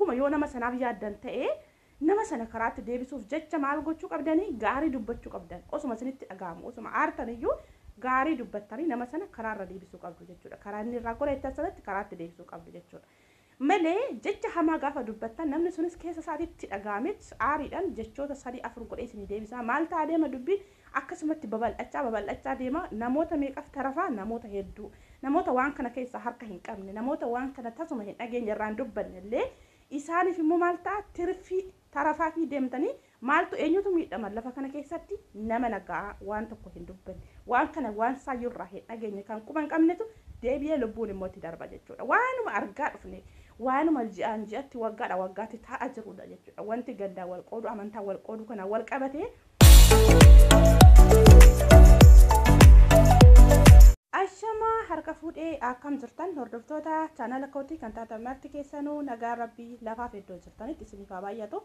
Dhuguma yoo nama sanaaf yaaddan ta'ee, nama sana karaatti deebisuuf jecha maal gochuu qabdanii? Gaarii dubbachuu qabdan. Osuma isinitti dhaga'amu, osuma aartaniyyuu gaarii dubbattanii nama sana karaarra deebisuu qabdu jechuudha. Karaa inni irraa goreettan sanatti karaatti deebisuu qabdu jechuudha. Malee jecha hamaa gaafa dubbattan, namni sunis keessa isaatitti dhaga'amet aariidhaan jechoota 3 4 godhee isinii deebisaa. Maal ta'a deema? Dubbiin akkasumatti babal'achaa babal'achaa deema. Namoota meeqaf tarafaa? Namoota hedduu, namoota waan kana keessaa harka hin qabne, namoota waan kana tasuma hin dhageenye, irraan dubbanne illee, isaaniif immoo maal ta'a? Tirfii tarafaa fi deemtanii maaltu, eenyutu miidhama lafa kana keessatti? Nama nagaa waan tokko hin dubbanne, waan kana waan saayyuu irraa hin dhageenye, kan quba hin qabnetu deebi'ee lubbuun immoo itti darba jechuudha. Waanuma argaa dhufne, waanuma ji'aan ji'atti, waggaadha waggaatti taa'aa jirudha jechuudha. Wanti gandaa wal qoodu, amantaa wal qoodu kana wal qabatee. Ashamaa, harka fuudhee, akkam jirtan hordoftoota chaanala kootii kan taatan marti keessanuu? Nagaa rabbii lafaaf iddoo jirtanitti isiniif haa baay'atu.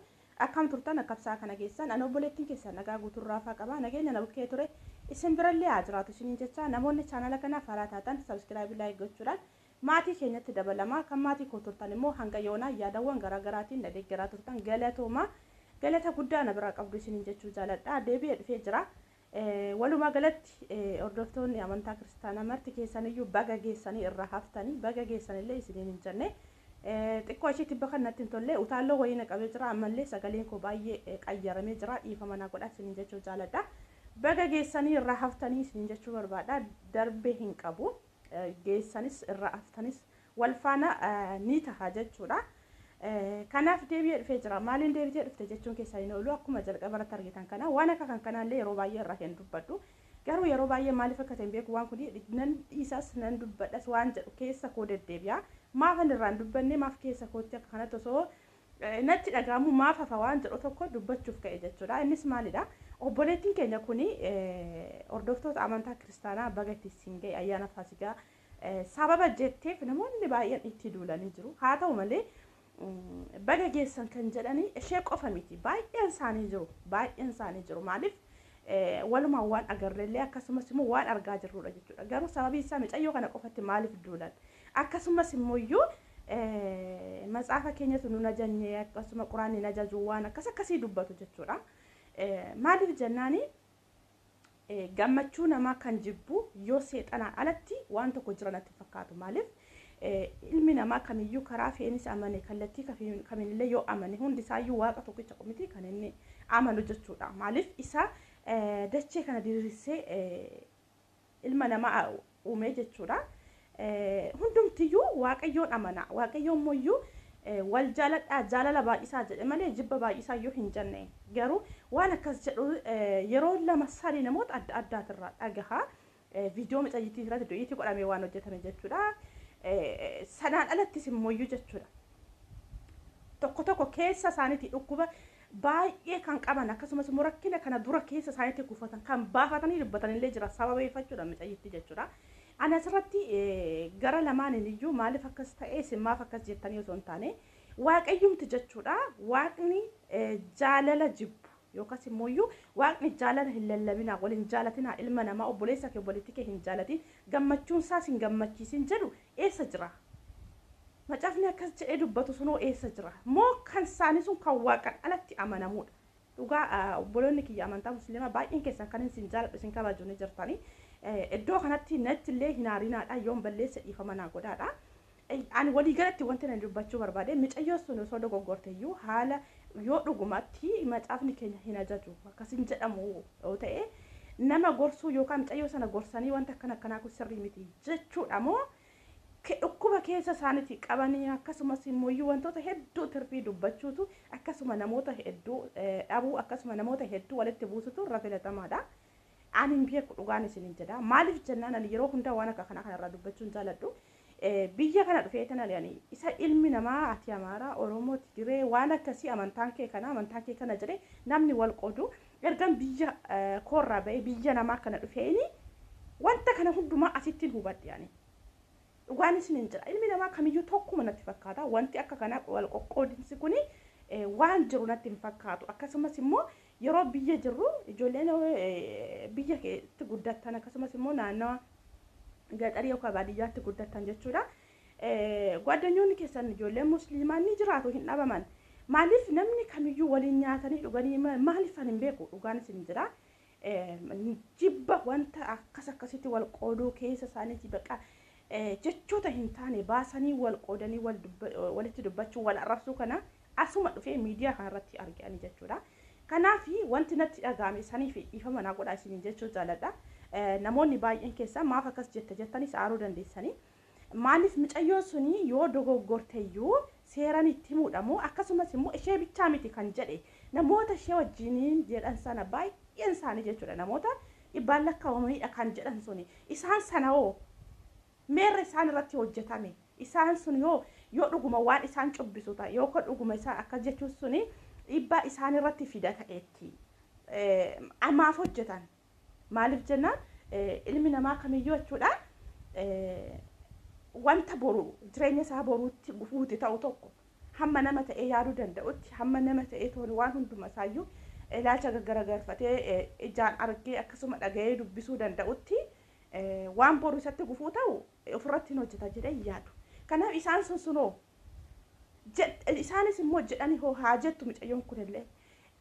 Akkam turtan? Akkabsaa kana keessan? Ani obboleettiin keessan nagaa guuturraafaa qaba. Nageenya na bukkee ture isin birallee haa jiraatu isiniin jecha, namoonni chaanala kanaaf haaraa taatan subscribe, like gochuudhaan maatii keenyatti dabalamaa. Kan maatii koo turtan immoo hanga yoonaa yaadawwan garaagaraatiin na deeggaraa turtan, galatooma, galata guddaa na biraa qabdu isiniin jechuu jaaladha. Deebi'ee dhufee jira. Walumaa galatti hordoftoonni amantaa kiristaanaa marti keessaniyyuu baga geessanii irraa haftanii, baga geessanillee isiniin hin jenne. Xiqqoo ishee tibba kan natti hin tolle utaalloo wayii na qabee jira. Ammallee sagaleen koo baay'ee qayyaramee jira, dhiifama naa godha isiniin jechuu jaaladha. Baga geessanii irraa haftanii isiniin jechuu barbaada. Darbee hin qabu, geessanis irraa haftanis wal faana ni taha jechuudha. Kanaaf deebi'ee dhufee jira. Maaliin deebitee dhufte jechuun keessan hin oolu. Akkuma jalqaba irratti argitan kana, waan akka kan kanaallee yeroo baay'ee irraa hin dubbadhu. Garuu yeroo baay'ee maaliif akka ta'e hin beeku, waan kun nan dhiisas nan dubbadhas waan jedhu keessa koo deddeebi'a. Maafan irraa hin dubbanne, maaf keessa kootti akka kanatti osoo natti dhaga'amu maaf hafa waan jedhu tokko dubbachuuf ka'e jechuudha. Innis maalidha? Obboleettiin keenya kuni hordoftoota amantaa kiristaanaa baga itti siin ga'e ayyaana Faasigaa sababa jetteef namoonni baay'een itti duulanii jiru. Haa ta'u malee, baga geessan kan jedhanii ishee qofa miti, baay'een isaanii jiru, baay'een isaanii jiru. Maaliif? Walumaan waan agarrellee akkasumas immoo waan argaa jirrudha jechuudha. Garuu sababii isaa micayyoo kana qofatti maaliif duulan? Akkasumas immoo iyyuu matsaafa keenyatu nu najanye, akkasuma quraanni najaju, waan akkas akkasii dubbatu jechuudha. Maaliif jennaani, gammachuu namaa kan jibbu yoo seexanaan alatti waan tokko jira natti fakkaatu. Maaliif? Ilmi namaa kamiyyuu karaa feenis amane, kallattii kamiinillee yoo amane, hundi isaayyuu waaqa tokkicha miti kan inni amanu jechuudha. Maaliif? Isa dachee kana diriirsee ilma namaa uume jechuudha. Hundumtiyyuu waaqayyoon amana. Waaqayyoon immoo wal jaaladhaa, jaalala baay'isaa jedhe malee jibba baay'isaa iyyuu hin jenne. Garuu waan akkas jedhu yeroo 2 3 namoota adda addaatirraa dhagaha. Viidiyoo micayyittii irratti du'iitii godhamee waan hojjetame jechuudha. Sanaan alattis immoo jechuudha. Tokko tokko keessa isaaniitti dhukkuba baay'ee kan qaban, akkasumas immoo rakkina kana dura keessa isaaniitti kuufatan kan baafatanii dubbatanillee jira sababeeffachuudha micayyittii jechuudha. Ani asirratti gara lamaaniin iyyuu maaliif akkas ta'e, isin maaf akkas jettanii osoo hin taane, waaqayyumti jechuudha, waaqni jaalala jibbu yookaas immoo iyyuu waaqni jaalala hin lallabinaa, wal hin jaalatinaa, ilma namaa obboleessa kee obboleettii kee hin jaalatin, gammachuun isaas hin gammachiisin jedhu eessa jira? Macaafni akkas jedhee dubbatu sunoo eessa jira? Moo kan isaanii sun kan waaqan alatti amanamuudha? Dhugaa obboloonni kiyya amantaa musliimaa baay'een keessan kan isin jaaladhu, isin kabaju ni jirtanii. Iddoo kanatti natti illee hin haarinaadha, yoon balleessa dhiifama naa godhaadha. Ani walii galatti wanti ani dubbachuu barbaade, micayyoo sun osoo dogoggorte iyyuu, haala yoo dhugumatti macaafni keenya hin ajaju akkasin jedhamu yoo ta'e, nama gorsuu yookaan micayyoo sana gorsanii wanta akkana akkanaa kun sirrii miti jechuudha moo, dhukkuba keessa isaaniitti qabanii akkasumas immoo wantoota hedduu tirfii dubbachuutu, akkasuma namoota hedduu dhabuu, akkasuma namoota hedduu walitti buusutu irra filatamaadha? Ani hin beeku, dhugaan isiniin jedha. Maaliif jennaan, ani yeroo hundaa waan akka kanaa kanarraa dubbachuun jaaladhu. Biyya kana dhufee tanan ani isa ilmi namaa ati Amaaraa, Oromoo, Tigiree, waan akkasii, amantaan kee kana, amantaan kee kana jedhee namni wal qoodu, ergan biyya koorraa ba'ee biyya namaa kana dhufeeni wanta kana hundumaa asittiin hubadhe ani. Dhugaan isiniin jedha. Ilmi namaa kamiyyuu tokkuma natti fakkaata. Wanti akka kanaa wal qoqqoodinsi kuni waan jiru natti hin fakkaatu. Akkasumas immoo yeroo biyya jirru, ijoolleen biyya keetti guddattan, akkasumas immoo naannawa gaxarii yookaan baadiyyaatti guddattan jechuudha. Gwaaddanyoonni keessan ijoolleen musliimaa ni jiraatu, hin dhabaman. Maaliif namni kamiyyuu waliin nyaatanii dhuganii, maaliif ani hin beeku, dhugaan isin jira. Jibba wanta akkas akkasitti wal qooduu keessa isaaniitti baqa jechoota hin taane baasanii wal qoodanii walitti dubbachuu, wal arrabsuu kana asuma dhufee miidiyaa kanarratti arganii jechuudha. Kanaaf wanti natti dhaga'ame saniif dhiifama naa godhaa isiniin jechuu jaaladha. Namoonni baay'een keessaa maaf akkas jette jettanis aaruu dandeessanii. Maaliif mucayyoon suni yoo dogoggorteyyuu seeraan itti himuudhamu, akkasumas immoo ishee bichaa miti kan jedhe, namoota ishee wajjiniin jedhan sana baay'een isaanii jechuudha, namoota dhibbaan lakkaa'amanidha kan jedhan suni. Isaan sana hoo meerra isaan irratti hojjetame? Isaan sun yoo dhuguma waan isaan cubbisu ta'e, yoo dhuguma isaan akkas jechuun suni dhiibbaa isaan irratti fida ta'etti maaf hojjetan? Maaliif jennaan, ilmi namaa kamiyyuu jechuudha wanta boru jireenya isaa boruutti gufuuti ta'u tokko hamma nama ta'ee yaaduu danda'utti, hamma nama ta'ee tooni waan hunduma isaayyuu ilaalcha gaggaragalfatee ijaan argee akkasuma dhaga'ee dubbisuu danda'utti waan boru isatti gufuu ta'u ofirratti hin hojjeta jedhee yaadu. Kanaaf isaan sun sunoo isaanis immoo jedhanii hoo haa jettu, mucayyoon kunillee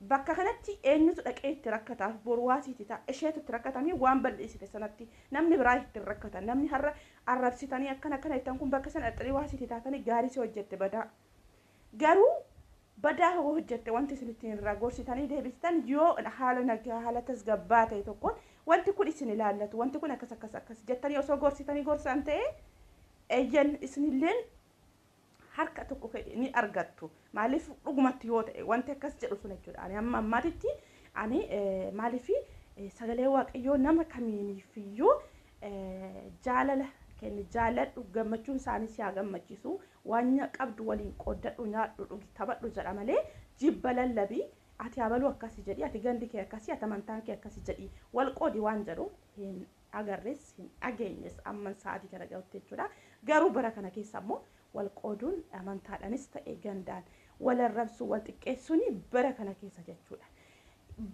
bakka kanatti eenyutu dhaqee itti rakkataaf? Boru waasiiti ta'a, isheetu itti rakkatamii waan balleessite sanatti, namni biraa itti rakkata. Namni har'a arrabsitanii akkana akkana jettan kun bakka sana dhaqxanii waasiiti taatanii gaarii si hojjette, badaa garuu badaa hoo hojjette, wanti isin ittiin irraa gorsitanii deebistan yoo haala nagaa, haala tasgabbaa ta'e tokkoon wanti kun isin ilaallatu, wanti kun akkas akkas akkas jettanii osoo gorsitanii gorsan ta'e, eeyyan isinilleen harka tokko ni argattu. Maaliif dhugumatti yoo ta'e wanti akkas jedhu sun jechuudha. Ani amma ammaatitti ani maaliif sagalee Waaqayyoo nama kamiinifiyyuu jaalala kenni, jaaladhu, gammachuun isaanii si haa gammachiisu, waan qabdu waliin qooddadhu, nyaadhu, dhugi, taphadhu jedha malee jibba lallabii, ati abaluu akkasii jedhi, ati gandi kee akkasii, ati amantaan kee akkasii jedhi, wal qoodi waan jedhu hin agarres, hin dhageenyes amman sa'aatii kana gahutti jechuudha. Garuu bara kana keessa immoo wal qooduun amantaadhaanis ta'e gandaan wal arrabsuu, wal xiqqeessuun bara kana keessa jechuudha.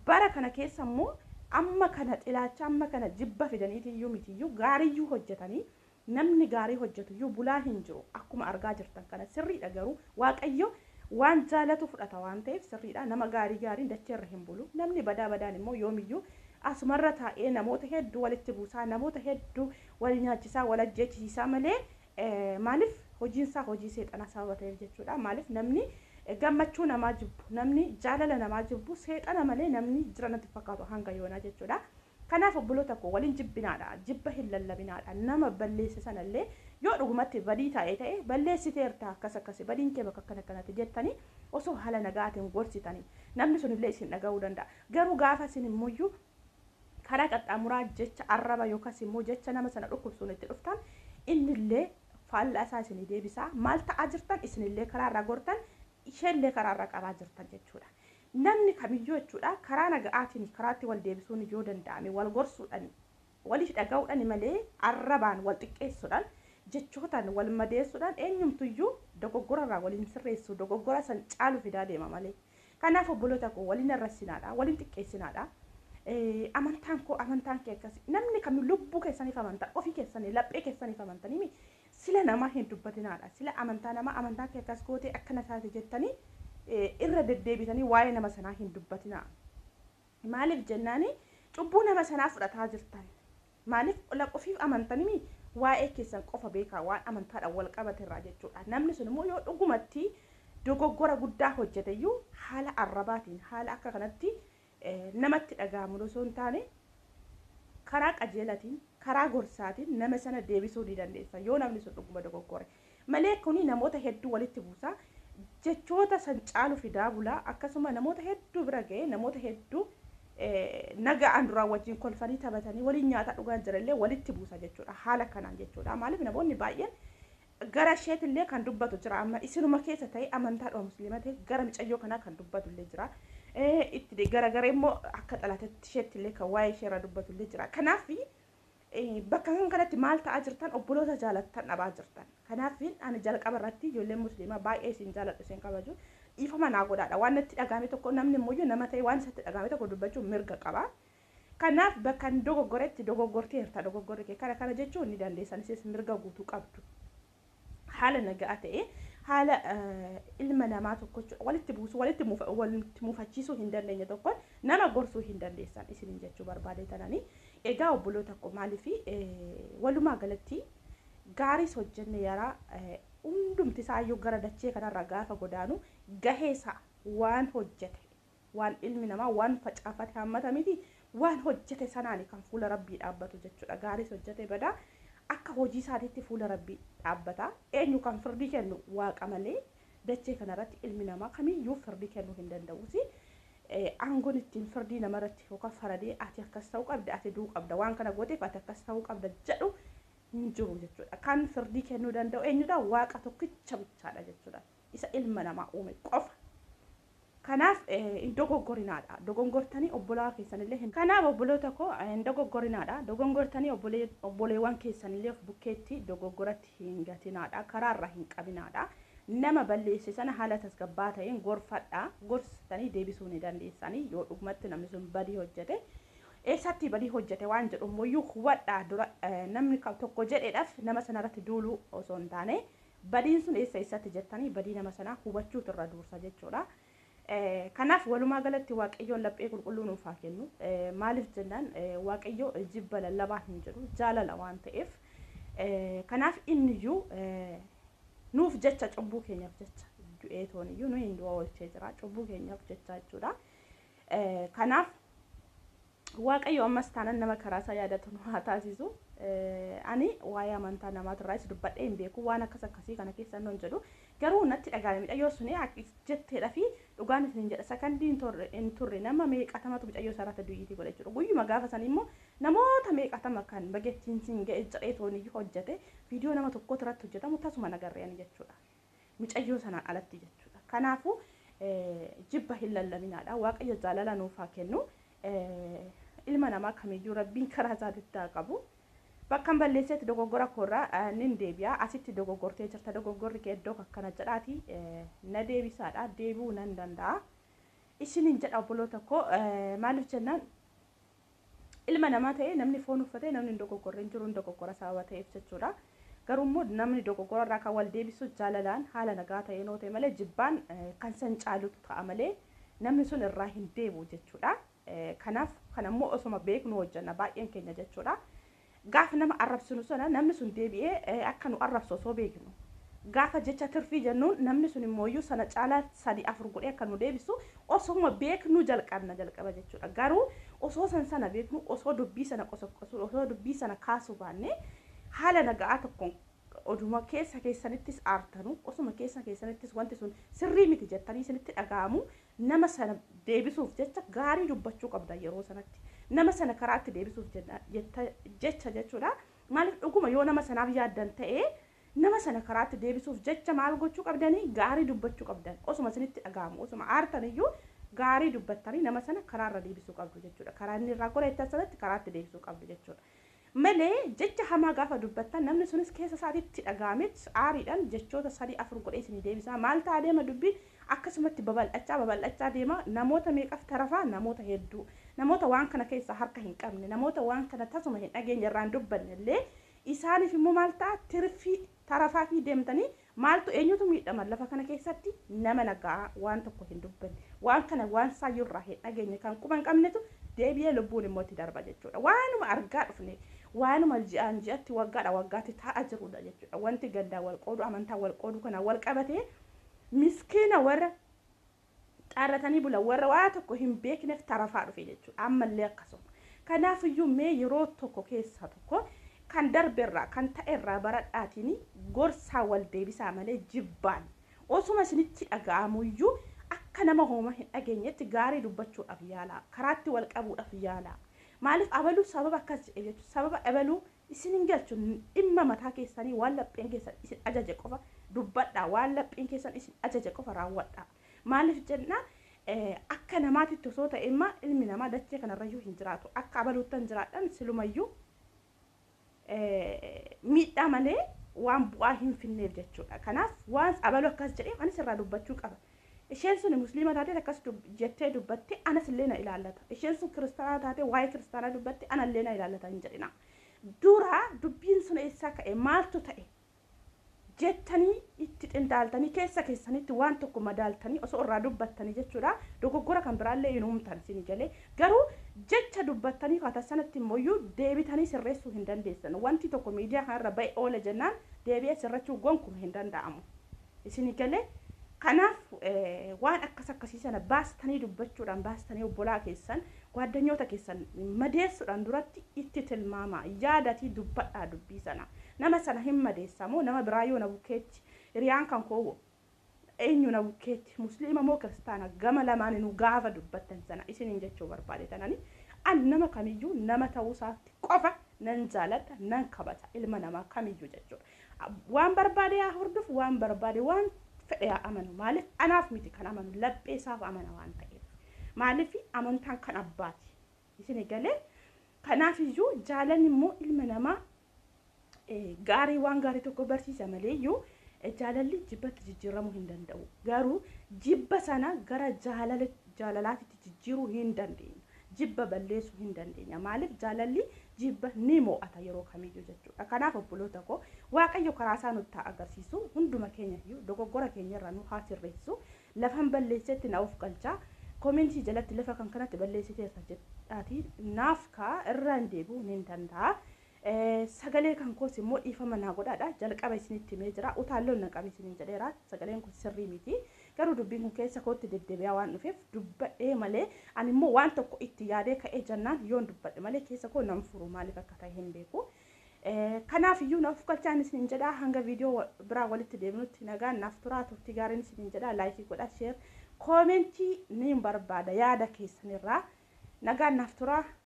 Bara kana keessa immoo amma kana xilaacha, amma kana jibba fidaniitiyyuu mitiyyuu, gaariyyuu hojjetanii namni gaarii hojjetuyyuu bulaa hin jiru akkuma argaa jirtan kana sirriidha. Garuu Waaqayyo waan jaalatu fudhata waan ta'eef sirriidha, nama gaarii gaariin dacheerra hin bulu, namni badaa badaan immoo yoomiyyuu asumarra taa'ee namoota hedduu walitti buusaa, namoota hedduu wal nyaachisaa, wal ajjeechisiisaa malee. Maaliif hojiinsaa hojii seexanaa sababa ta'eef jechuudha. Maaliif namni gammachuu namaa jibbu, namni jaalala namaa jibbu seexana malee namni jira natti fakkaatu hanga yoonaa jechuudha. Kanaaf obboloota koo, waliin jibbinaadha, jibba hin lallabinaadha. Nama balleesse sanallee yoo dhugumatti badii ta'e ta'e balleessiteerta, akkas akkasi, badiin kee bakka akkana akkanatti jettanii osoo haala nagaatiin gorsitanii namni sunillee isin dhaga'uu danda'a. Garuu gaafa isin immoo karaa qaxxaamuraa jecha arraba yookaas immoo jecha nama sana dhukkubsuun itti dhuftan, innillee faallaa isaa isinii deebisaa. Maal ta'aa jirtan? Isinillee karaarraa gortan, isheellee karaarraa qabaa jirtan jechuudha. Namni kamiyyuu jechuudha karaa naga'aatiin karaatti wal deebisuun yoo danda'ame wal gorsuudhaan, waliif dhaga'uudhaan malee arrabaan wal xiqqeessuudhaan, jechootaan wal madeessuudhaan eenyumtuyyuu dogoggorarraa waliin sirreessu, dogoggora san caalu fidaa deema malee. Kanaaf obboloota koo, waliin arrabsinaadha, waliin xiqqeessinaadha. Amantaan koo, amantaan kee akkasi, namni kami lubbuu keessaniif amantaa ofii keessanii laphee keessaniif amantanii sila namaa hin dubbatinaadha. Sila amantaa namaa, amantaan kee akkas gootee akkana taate jettanii irra deddeebitanii waa'ee nama sanaa hin dubbatinaa. Maaliif jennaani, cubbuu nama sanaa fudhataa jirtan. Maaliif ofiif amantanii waa'ee keessan qofa beekaa waan amantaadhaan wal qabaterraa jechuudha. Namni sun immoo yoo dhugumatti dogoggora guddaa hojjeteyyuu haala arrabaatiin, haala akka kanatti namatti dhaga'amu osoo hin taane, karaa qajeelatiin, karaa gorsaatiin nama sana deebisuu ni dandeessa yoo namni sun dhuguma dogoggore. Malee kuni namoota hedduu walitti buusa. Jechoota san caalu fidaa bulaa, akkasuma namoota hedduu bira ga'ee namoota hedduu nagaan duraan wajjin kolfanii taphatanii waliin nyaata dhugaa jiranillee walitti buusa jechuudha, haala kanaan jechuudha. Maaliif namoonni baay'een gara isheetillee kan dubbatu jira, amma isinuma keessa ta'e amantaadhuma musliima ta'e gara mucayyoo kanaa kan dubbatu illee jira. Itti garagaree immoo akka xalatetti isheetti illee kan waa'ee isheerra dubbatu illee jira. Kanaaf bakka kan kanatti maal ta'aa jirtan? Obboloota jaalattan dhabaa jirtan. Kanaaf ani jalqaba irratti ijoolleen musliimaa baay'ee isin jaaladhu, isin kabaju, dhiifama naa godhaadha. Waan natti dhagahame tokko, namni immoo nama ta'e waan isatti dhagahame tokko dubbachuu mirga qaba. Kanaaf bakka hin dogoggoretti dogoggorteerta, dogoggorri kee kana kana jechuun ni dandeessan, isis mirga guutuu qabdu. Haala nagaa ta'e, haala ilma namaa tokko walitti buusuu, walitti mufachiisuu hin dandeenye tokkoon nama gorsuu hin dandeessan isiniin jechuu barbaade tananii. Egaa obboloota koo, maaliif walumaa galatti gaariis hojjenne yaraa hundumti isaayyuu gara dachee kanarra gaafa godaanu gahee isaa waan hojjete, waan ilmi namaa waan facaafate hammata miti, waan hojjete sanaan kan fuula Rabbii dhaabbatu jechuudha. Gaariis hojjete badaa akka hojii isaatiitti fuula Rabbii dhaabbata. Eenyu kan firdii kennu? Waaqa malee dachee kanarratti ilmi namaa kamiyyuu firdii kennuu hin danda'uuti. Aangoon ittiin firdii namarratti yookaan faradee ati akkas ta'uu qabda, ati du'uu qabda, waan kana gooteef ati akkas ta'uu qabda jedhu hin jiru jechuudha. Kan firdii kennuu danda'u eenyudha? Waaqa tokkicha bichaadha jechuudha. Isa ilma namaa uume qofa. Kanaaf hin dogoggorinaadha. Dogongortanii obbolaa keessanillee hin. Kanaaf obboloota koo, hin dogoggorinaadha. Dogongortanii obboleewwan keessanillee of bukkeetti dogoggoratti hin gatinaadha. Karaarra hin qabinaadha. Nama balleesse sana haala tasgabbaa ta'een gorfadha. Gorsitanii deebisuu ni dandeessanii yoo dhugumatti namni sun badii hojjete. Eessatti badii hojjete waan jedhu immoo hubadhaa dura. Namni tokko jedheedhaaf nama sanarratti duuluu osoo hin taane, badiin sun eessa eessatti jettanii badii nama sanaa hubachuutu irra dursa jechuudha. Kanaaf walumaa galatti Waaqayyoon laphee qulqulluu nuuf haa kennu. Maaliif jennaan, Waaqayyo jibba lallabaa hin jedhu, jaalala waan ta'eef. Kanaaf inniyyuu nuuf jecha, cubbuu keenyaaf jecha du'ee tooniyyuu nu hin du'a oolchee jira, cubbuu keenyaaf jecha jechuudha. Kanaaf Waaqayyo ammas taanan nama karaa isaa yaadatu nu haa taasisu. Ani waa'ee amantaa namaatirraas dubbadhee hin beeku, waan akkas akkasii kana keessa hin jedhu. Garuu natti dhagahame, mucayyoo suni jetteedha fi dhugaan isin jedha, sakandii hin turre nama meeqatamatu mucayyoo isaarratti du'iitii godhe jechuudha. Guyyuma gaafa san immoo namoota meeqatama kan bagettiin siin ga'e jedhee tooniyyuu hojjete, viidiyoo nama tokkotu irratti hojjetamu tasuma nagarreen jechuudha. Mucayyoo sanaan alatti jechuudha. Kanaafuu jibba hin lallabinaadha. Waaqayyo jaalala nuuf haa kennu. Ilma namaa kamiyyuu Rabbiin karaa isaatitti haa qabu. Bakka hin balleessetti dogoggora koorraa nin deebi'a. Asitti dogoggortee jirta. Dogoggorri kee iddoo akkana jedhaati na deebisaadha. Deebi'uu nan danda'a. Isiniin jedha obboloota koo, maaliif jennaan, ilma namaa ta'e namni foon uffatee namni hin dogoggorre hin jiru, hin dogoggora sababa ta'eef jechuudha. Garuu immoo namni dogoggora irraa kan wal deebisu jaalalaan, haala nagaa ta'een yoo ta'e malee, jibbaan kan san caalutu ta'a malee namni sun irraa hin deebi'u jechuudha. Kanaaf kan ammoo osoma beeknu hojjenna baay'een keenya jechuudha. Gaafa nama arrabsinu sana namni sun deebi'ee akka nu arrabsu osoo beeknu. Gaafa jecha tirfii jennuun namni sun immoo sana caalaa sadi afur godhee akka nu deebisu osoma beeknu jalqabna jalqaba jechuudha. Garuu osoo san sana beeknu, osoo dubbii sana qosoqqosu, osoo dubbii sana kaasuu baanne, haala nagaa tokkoon oduma keessa keessanittis aartanu, osuma keessa keessanittis wanti sun sirrii miti jettanii isinitti dhaga'amu, nama sana deebisuuf jecha gaarii dubbachuu qabda yeroo sanatti. Nama sana karaatti deebisuuf jecha jechuudha. Maaliif, dhuguma yoo nama sanaaf yaaddan ta'ee, nama sana karaatti deebisuuf jecha maal gochuu qabdanii? Gaarii dubbachuu qabdan. Osuma isinitti dhaga'amu, osuma aartan iyyuu gaarii dubbattanii nama sana karaarra deebisuu qabdu jechuudha. Karaa inni irraa goreettan sanatti karaatti deebisuu qabdu jechuudha. Malee jecha hamaa gaafa dubbattan namni sunis keessa isaatitti dhaga'amet aariidhaan jechoota sadii afur godhee isinii deebisaa. Maal ta'a deema? Dubbiin akkasumatti babal'achaa babal'achaa deema. Namoota meeqaf tarafaa? Namoota hedduu, namoota waan kana keessa harka hin qabne, namoota waan kana tasuma hin dhageenye, irraan dubbanne illee, isaaniif immoo maal ta'a? Tirfii tarafaa fi deemtanii maaltu, eenyutu miidhama lafa kana keessatti? Nama nagaa waan tokko hin dubbanne, waan kana waan saayyuu irraa hin dhageenye, kan quba hin qabnetu deebi'ee lubbuun immoo itti darba jechuudha. Waanuma argaa dhufne, waanuma ji'aan ji'atti, waggaadha waggaatti taa'aa jirudha jechuudha. Wanti gandaa wal qoodu, amantaa wal qoodu kana wal qabatee miskiina warra xaarratanii bulan, warra waa tokko hin beekneef tarafaa dhufe jechuudha. Ammallee akkasuma. Kanaafiyyuu mee yeroo tokko keessaa tokko kan darberraa, kan ta'erraa baradhaatiin gorsaa wal deebisaa malee, jibbaan osuma isinitti dhaga'amuyyuu akka nama hooma hin dhageenyetti gaarii dubbachuudhaaf yaalaa, karaatti wal qabuudhaaf yaalaa. Maaliif, abaluu sababa akkas jedhe jechuudha, sababa abaluu isin hin galchu. Dhimma mataa keessanii, waan lapheen keessan isin ajaje qofa dubbadhaa, waan lapheen keessan isin ajaje qofa raawwadhaa. Maaliif jennaan, akka namaatitti osoo ta'e imma ilmi namaa dachee kanarrayyuu hin jiraatu. Akka abaluuttan jiraadhan silumayyuu miidhaa malee waan bu'aa hin finneef jechuudha. Kanaaf waan abaluu akkas jedhee anis irraa dubbachuu qaba. Isheen sun Musliima taatee akkas jettee dubbatte, anas illee na ilaallata. Isheen sun Kiristaanaa taatee waa'ee Kiristaanaa dubbatte, anallee na ilaallata hin jedhina. Dura dubbiin sun eessaa ka'e? Maaltu ta'e? Jettanii itti xinxaaltanii, keessa keessanitti waan tokko madaaltanii osoo irraa dubbattanii jechuudha. Dogoggora kan biraallee hin uumtan isin galee. Garuu jecha dubbattanii kaata sanatti immoo deebitanii sirreessuu hin dandeessan. Wanti tokko miidiyaa kanarra ba'e oola jennaan deebi'ee sirrachuu gonkuma hin danda'amu. Isin galee. Kanaaf waan akkas akkasii sana baastanii dubbachuudhaan, baastanii obbolaa keessan, gwaaddanyoota keessan madeessuudhaan duratti itti tilmaama, yaadatii dubbadhaa. Dubbii sana nama sana hin madeessamoo, nama biraa yoo na bukkeetti hiriyaan kan koo eenyu na bukkeetti, Musliima moo Kiristaana, gama lamaaninuu gaafa dubbattan sana isiniin jechuu barbaade. Tanani an nama kamiyyuu nama ta'uu isaatti qofa nan jaaladha, nan kabaja ilma namaa kamiyyuu jechuudha. Waan barbaade haa hordofu, waan barbaade, waan fedhe haa amanu. Maaliif anaaf miti kan amanu, laphee isaaf amana waan ta'eef. Maaliif amantaan kan abbaati. Isin galee. Kanaaf iyyuu jaalalli immoo ilma namaa gaarii, waan gaarii tokko barsiisa malee iyyuu jaalalli jibbatti jijjiiramuu hin danda'u. Garuu jibba sana gara jaalalaatitti jijjiiruu hin dandeenya. Jibba balleessuu hin dandeenya. Maaliif jaalalli jibba ni mo'ata yeroo kamiyyuu jechuudha. Kanaaf obboloota koo, Waaqayyo karaa isaa nutti haa agarsiisu. Hunduma keenya iyyuu dogoggora keenya irraa nu haa sirreessu. Lafan balleessetti na of galchaa. Koomentii jalatti lafa kan kanatti balleessiteerta jedhaati naaf kaa, irraan deebi'uu ni danda'a. Sagalee kan koos immoo dhiifama naa godhaadha. Jalqaba isinitti himee jira. Utaalloon na qabe isiniin jedheera. Sagaleen kun sirrii miti. Garuu dubbiin kun keessa kootti deddeebi'aa waan dhufeef dubbadhee malee, ani immoo waan tokko itti yaadee ka'ee jennaan yoon dubbadhe malee keessa koo nan furu, maaliif akka ta'e hin beeku. Kanaaf iyyuu naaf galchaan isiniin jedha. Hanga viidiyoo biraa walitti deebinutti nagaan naaf turaa, turtii gaariin isiniin jedha. Like godha, share, koomentii ni barbaada yaada keessanirraa. Nagaan naaf turaa.